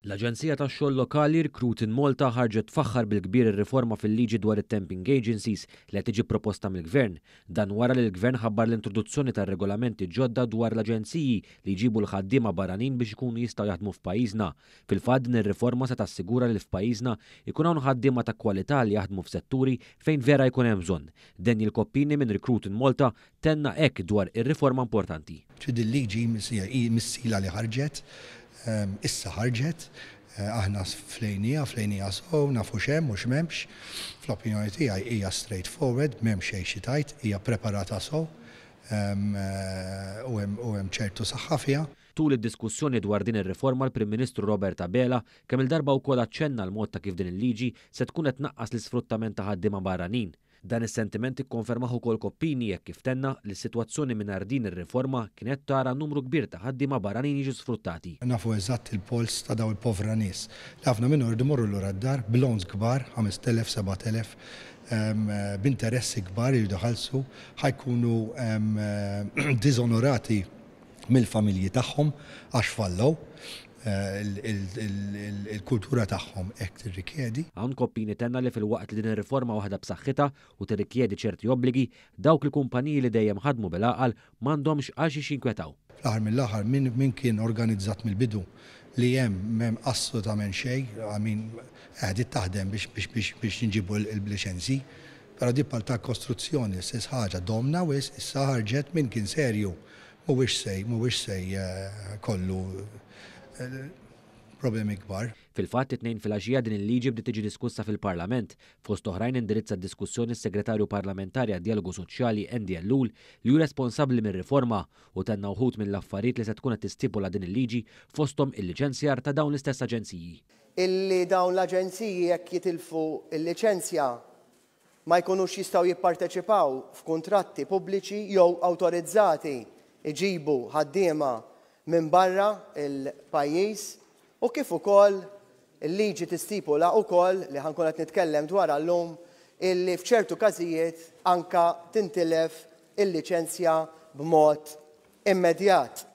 L-Aġenzija tax-Xogħol Lokali Recruit in Malta ħarġet tfaħħar bil-kbir ir-riforma fil-liġi dwar it-temping agencies li qed tiġi proposta mill-Gvern. Dan wara li l-Gvern ħabbar l-introduzzjoni ta' regolamenti ġodda dwar l-aġenziji li jġibu l-ħaddiema barranin biex ikunu jistgħu jaħdmu f'pajjiżna. Fil-fatt din ir-riforma se tassigura li f'pajjiżna jkun hawn ħaddiema ta' kwalità li jaħdmu f'setturi fejn vera jkun hemm bżonn. Daniel Coppini minn Recruit in Malta tenna hekk dwar ir-riforma importanti. Din il-liġi missila li ħarġet, issa ħarġet, aħna flejnija, flejnija sew, nafu x'hemm u x'm'hemmx. Fl-opinjoni tiegħi hija straightforward, m'hemm xejn xi tgħid, hija preparata sew u hemm ċertu saħħa fiha. Tul id-diskussjoni dwar din ir-riforma l-Prim Ministru Robert Abela kemm-il darba wkoll aċċenna l-mod ta' kif din il-liġi se tkun qed tnaqqas l-isfruttament ta' ħaddiema barranin. Dan is-sentiment ikkonfermah ukoll Coppini jekk kif tenna li s-sitwazzjoni mingħajr din ir-riforma kienet tara numru kbir ta' ħaddiema barranin jiġu sfruttati. Nafu eżatt il-pols ta' dawn il-povra nies li ħafna minnhom iridu jmorru lura d-dar b'loans kbar, 5,000, 7,000, b'interessi kbar iridu jħallsu, ħa jkunu diżonorati mill-familji tagħhom għax fallew. Il-kultura tagħhom hekk tirrikjedi. Hawn Coppini tenna li filwaqt li din ir-riforma waħda b'saħħitha u tirrikjedi ċerti obbligi, dawk il-kumpaniji li dejjem ħadmu bil-għaqal m'għandhomx għal xiex jinkwetaw. Fl-aħħar mill-aħħar min kien organizzat mill-bidu li hemm m'hemm assolutament xejn, I mean, qed taħdem biex nġibu l-liċenzji. Però di bħal ta' kostruzzjoni l-istess ħaġa, domna wisq, issa ħarġet min kien serju. Mhuwiex se jkollu problemi kbar. Fil-fatt it-Tnejn filgħaxija din il-liġi bdiet tiġi diskussa fil-Parlament. Fost oħrajn indirizza d-diskussjoni s-Segretarju Parlamentari għad-Djalogu Soċjali Andy Ellul li hu responsabbli mir-riforma u tenna wħud mill-affarijiet li se tkun qed tistipula din il-liġi fosthom il-liċenzjar ta' dawn l-istess aġenziji. Illi dawn l-aġenziji jekk jitilfu il-liċenzja ma jkunux jistgħu jipparteċipaw f'kuntratti pubbliċi jew awtorizzati iġibu ħaddiema minn barra il-pajjiż u kif ukoll il-liġi tistipula wkoll li ħa nkun qed nitkellem dwar llum illi f'ċertu każijiet anka tintilef il-liċenzja b'mod immedjat.